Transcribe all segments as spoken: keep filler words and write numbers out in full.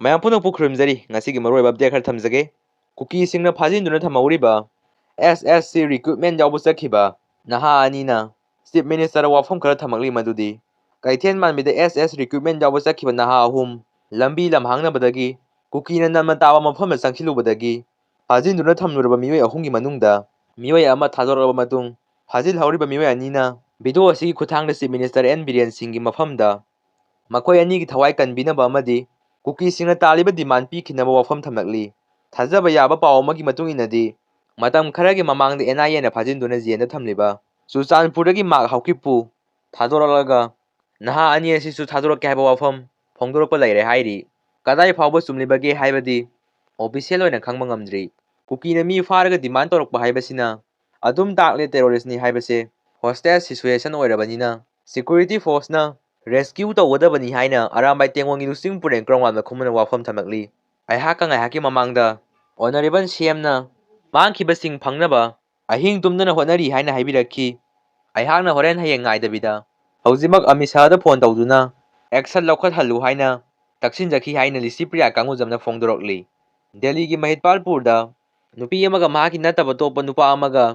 ꯃꯌꯥꯝ ꯄꯨꯝꯅꯃꯛꯄꯨ ꯈꯨꯔꯨꯝꯖꯔꯤ꯫ ꯉꯁꯤꯒꯤ ꯃꯔꯨꯑꯣꯏꯕ ꯑꯞꯗꯦꯠ ꯈꯔ ꯊꯝꯖꯒꯦ꯫ ꯀꯨꯀꯤꯁꯤꯡꯅ ꯐꯥꯖꯤꯟꯗꯨꯅ ꯊꯝꯍꯧꯔꯤꯕ ꯑꯦꯁ ꯑꯦꯁ ꯁꯤ ꯔꯤꯀ꯭ꯔꯨꯠꯃꯦꯟ ꯌꯥꯎꯕ ꯆꯠꯈꯤꯕ ꯅꯍꯥ ꯑꯅꯤꯅ ꯆꯤꯐ ꯃꯤꯅꯤꯁꯇꯔꯗ ꯋꯥꯐꯝ ꯈꯔ ꯊꯝꯃꯛꯂꯤ, ꯃꯗꯨꯗꯤ ꯀꯩꯊꯦꯜ ꯃꯥꯟꯕꯤꯗ ꯑꯦꯁ ꯑꯦꯁ ꯔꯤꯀ꯭ꯔꯨꯠꯃꯦꯟ ꯌꯥꯎꯕ ꯆꯠꯈꯤꯕ ꯅꯍꯥ ꯑꯍꯨꯝ ꯂꯝꯕꯤ ꯂꯝꯍꯥꯡꯅꯕꯗꯒꯤ ꯀꯨꯀꯤꯅ ꯅꯝꯅ ꯇꯥꯕ ꯃꯐꯝꯗ ꯆꯪꯁꯤꯜꯂꯨꯕꯗꯒꯤ ꯐꯥꯖꯤꯟꯗꯨꯅ ꯊꯝꯂꯨꯔꯕ ꯃꯤꯑꯣꯏ ꯑꯍꯨꯝꯒꯤ ꯃꯅꯨꯡꯗ ꯃꯤꯑꯣꯏ ꯑꯃ ꯊꯥꯗꯣꯔꯛꯂꯕ ꯃꯇꯨꯡ, ꯐꯥꯖꯤꯜꯍꯧꯔꯤꯕ ꯃꯤꯑꯣꯏ ꯑꯅꯤꯅ ꯚꯤꯗꯤꯑꯣ ꯑꯁꯤꯒꯤ ꯈꯨꯠꯊꯥꯡꯗ ꯆꯤꯐ ꯃꯤꯅꯤꯁꯇꯔ ꯑꯦꯟ ꯕꯤꯔꯦꯟ ꯁꯤꯡꯒꯤ ꯃꯐꯝꯗ ꯃꯈꯣꯏ ꯑꯅꯤꯒꯤ ꯊꯋꯥꯏ ꯀꯟꯕꯤꯅꯕ ꯑꯃꯗꯤ ꯀꯨꯀꯤꯁꯤꯡꯅ ꯇꯥꯜꯂꯤꯕ ꯗꯤꯃꯥꯟ ꯄꯤꯈꯤꯅꯕ ꯋꯥꯐꯝ ꯊꯝꯂꯛꯂꯤ꯫ ꯊꯥꯖꯕ ꯌꯥꯕ ꯄꯥꯎ ꯑꯃꯒꯤ ꯃꯇꯨꯡ ꯏꯟꯅꯗꯤ, ꯃꯇꯝ ꯈꯔꯒꯤ ꯃꯃꯥꯡꯗ ꯑꯦꯟ ꯑꯥꯏ ꯑꯦꯅ ꯐꯥꯖꯤꯟꯗꯨꯅ ꯖꯦꯜꯗ ꯊꯝꯂꯤꯕ ꯆꯨꯔꯆꯥꯟꯄꯨꯔꯗꯒꯤ ꯃꯥꯔꯛ ꯍꯥꯎꯀꯤꯞꯄꯨ ꯊꯥꯗꯣꯔꯛꯂꯒ ꯅꯍꯥ ꯑꯅꯤ ꯑꯁꯤꯁꯨ ꯊꯥꯗꯣꯔꯛꯀꯦ ꯍꯥꯏꯕ ꯋꯥꯐꯝ ꯐꯣꯡꯗꯣꯔꯛꯄ ꯂꯩꯔꯦ ꯍꯥꯏꯔꯤ꯫ ꯀꯗꯥꯏ ꯐꯥꯎꯕ ꯆꯨꯝꯂꯤꯕꯒꯦ ꯍꯥꯏꯕꯗꯤ ꯑꯣꯐꯤꯁꯤꯌꯦꯜ ꯑꯣꯏꯅ ꯈꯪꯕ ꯉꯝꯗ꯭ꯔꯤ꯫ ꯀꯨꯀꯤꯅ ꯃꯤ ꯐꯥꯔꯒ ꯗꯤꯃꯥꯟ ꯇꯧꯔꯛꯄ ꯍꯥꯏꯕꯁꯤꯅ ꯑꯗꯨꯝ ꯇꯥꯛꯂꯦ ꯇꯦꯔꯣꯔꯤꯁ꯭ꯠꯅꯤ ꯍꯥꯏꯕꯁꯦ꯫ ꯍꯣꯁꯇꯦꯖ ꯁꯤꯆꯨꯋꯦꯁꯟ ꯑꯣꯏꯔꯕꯅꯤꯅ ꯁꯦꯀ꯭ꯌꯨꯔꯤꯇꯤ ꯐꯣꯔꯁꯅ ꯔꯦꯁꯀ꯭ꯌꯨ ꯇꯧꯒꯗꯕꯅꯤ ꯍꯥꯏꯅ ꯑꯔꯥꯝꯕꯥꯏ ꯇꯦꯡꯒꯣꯜꯒꯤ ꯂꯨꯆꯤꯡ ꯄꯨꯔꯦꯟ ꯀ꯭ꯔꯣꯡꯋꯥꯜꯅ ꯈꯨꯃꯟꯅ ꯋꯥꯐꯝ ꯊꯝꯂꯛꯂꯤ꯫ ꯑꯩꯍꯥꯛꯀ ꯉꯥꯏꯍꯥꯛꯀꯤ ꯃꯃꯥꯡꯗ ꯑꯣꯅꯔꯦꯕꯜ ꯁꯤ ꯑꯦꯝꯅ ꯃꯥꯡꯈꯤꯕꯁꯤꯡ ꯐꯪꯅꯕ ꯑꯍꯤꯡ ꯇꯨꯝꯗꯅ ꯍꯣꯠꯅꯔꯤ ꯍꯥꯏꯅ ꯍꯥꯏꯕꯤꯔꯛꯈꯤ꯫ ꯑꯩꯍꯥꯛꯅ ꯍꯣꯔꯦꯟ ꯍꯌꯦꯡ ꯉꯥꯏꯗꯕꯤꯗ ꯍꯧꯖꯤꯛꯃꯛ ꯑꯃꯤꯠ ꯁꯥꯍꯗ ꯐꯣꯟ ꯇꯧꯗꯨꯅ ꯑꯦꯛꯁꯟ ꯂꯧꯈꯠꯍꯜꯂꯨ ꯍꯥꯏꯅ ꯇꯛꯁꯤꯟꯖꯈꯤ ꯍꯥꯏꯅ ꯂꯤꯁꯤꯄ꯭ꯔꯤꯌꯥ ꯀꯥꯡꯉꯨꯖꯝꯅ ꯐꯣꯡꯗꯣꯔꯛꯂꯤ꯫ ꯗꯦꯜꯂꯤꯒꯤ ꯃꯍꯤꯠꯄꯥꯜꯄꯨꯔꯗ ꯅꯨꯄꯤ ꯑꯃꯒ ꯃꯍꯥꯛꯀꯤ ꯅꯠꯇꯕ ꯑꯇꯣꯞꯄ ꯅꯨꯄꯥ ꯑꯃꯒ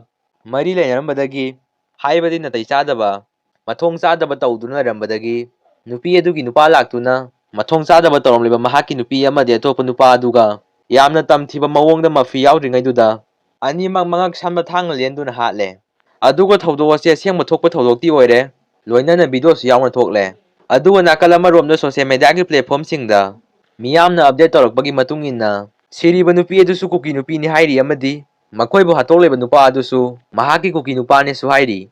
ꯃꯔꯤ ꯂꯩꯅꯔꯝꯕꯗꯒꯤ, ꯍꯥꯏꯕꯗꯤ ꯅꯥꯇꯩ ꯆꯥꯗꯕ, ꯃꯊꯣꯡ ꯆꯥꯗꯕ ꯇꯧꯗꯨꯅ ꯂꯩꯔꯝꯕꯗꯒꯤ, ꯅꯨꯄꯤ ꯑꯗꯨꯒꯤ ꯅꯨꯄꯥ ꯂꯥꯛꯇꯨꯅ ꯃꯊꯣꯡ ꯆꯥꯗꯕ ꯇꯧꯔꯝꯂꯤꯕ ꯃꯍꯥꯛꯀꯤ ꯅꯨꯄꯤ ꯑꯃꯗꯤ ꯑꯇꯣꯞꯄ ꯅꯨꯄꯥ ꯑꯗꯨꯒ ꯌꯥꯝꯅ ꯇꯝꯊꯤꯕ ꯃꯑꯣꯡꯗ ꯃꯐꯤ ꯌꯥꯎꯗ꯭ꯔꯤꯉꯩꯗꯨꯗ ꯑꯅꯤꯃꯛ ꯃꯉꯛ ꯁꯝꯅ ꯊꯥꯡꯅ ꯂꯦꯟꯗꯨꯅ ꯍꯥꯠꯂꯦ꯫ ꯑꯗꯨꯒ ꯊꯧꯗꯣꯛ ꯑꯁꯤ ꯑꯁꯦꯡꯕ ꯊꯣꯛꯄ ꯊꯧꯗꯣꯛꯇꯤ ꯑꯣꯏꯔꯦ꯫ ꯂꯣꯏꯅꯅ ꯚꯤꯗꯤꯑꯣꯁꯨ ꯌꯥꯎꯅ ꯊꯣꯛꯂꯦ꯫ ꯑꯗꯨꯒ ꯅꯥꯀꯜ ꯑꯃꯔꯣꯝꯗ ꯁꯣꯁꯤꯌꯦꯜ ꯃꯦꯗꯤꯌꯥꯒꯤ ꯄ꯭ꯂꯦꯠꯐꯣꯝꯁꯤꯡꯗ ꯃꯤꯌꯥꯝꯅ ꯑꯞꯗꯦꯠ ꯇꯧꯔꯛꯄꯒꯤ ꯃꯇꯨꯡ ꯏꯟꯅ, ꯁꯤꯔꯤꯕ ꯅꯨꯄꯤ ꯑꯗꯨꯁꯨ ꯀꯨꯀꯤ ꯅꯨꯄꯤꯅꯤ ꯍꯥꯏꯔꯤ ꯑꯃꯗꯤ ꯃꯈꯣꯏꯕꯨ ꯍꯥꯠꯇꯣꯛꯂꯤꯕ ꯅꯨꯄꯥ ꯑꯗꯨꯁꯨ ꯃꯍꯥꯛꯀꯤ ꯀꯨꯀꯤ ꯅꯨꯄꯥꯅꯦꯁꯨ ꯍꯥꯏꯔꯤ꯫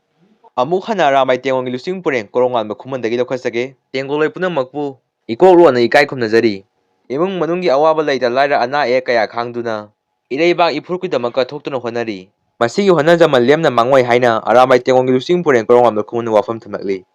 ꯑꯃꯨꯛ ꯍꯟꯅ ꯑꯔꯥꯝꯕꯥꯏ ꯇꯦꯡꯒꯣꯜꯒꯤ ꯂꯨꯆꯤꯡ ꯄꯨꯔꯦꯟ ꯀꯣꯔꯣꯡꯉꯥꯟꯕ ꯈꯨꯃꯟꯗꯒꯤ ꯂꯧꯈꯠꯆꯒꯦ꯫ ꯇꯦꯡꯒꯣꯜꯂꯣꯏ ꯄꯨꯝꯅꯃꯛꯄꯨ ꯏꯀꯣꯛ ꯂꯣꯟꯅ ꯏꯀꯥꯏ ꯈꯨꯝꯅꯖꯔꯤ꯫ ꯏꯃꯨꯡ ꯃꯅꯨꯡꯒꯤ ꯑꯋꯥꯕ ꯂꯩꯇ ꯂꯥꯏꯔ ꯑꯅꯥ ꯑꯌꯦꯛ ꯀꯌꯥ ꯈꯥꯡꯗꯨꯅ ꯏꯔꯩꯕꯥꯛ ꯏꯐꯨꯔꯨꯞꯀꯤꯗꯃꯛ ꯀꯠꯊꯣꯛꯇꯨꯅ ꯍꯣꯠꯅꯔꯤ꯫ ꯃꯁꯤꯒꯤ ꯍꯣꯠꯅꯖꯃꯜ ꯂꯦꯝꯅ ꯃꯥꯡꯑꯣꯏ ꯍꯥꯏꯅ ꯑꯔꯥꯝꯕꯥꯏ ꯇꯦꯡꯒꯣꯜꯒꯤ ꯂꯨꯆꯤꯡ ꯄꯨꯔꯦꯟ ꯀꯣꯔꯣꯡꯉꯥꯟꯕ ꯈꯨꯃꯟꯅ ꯋꯥꯐꯝ ꯊꯝꯂꯛꯂꯤ꯫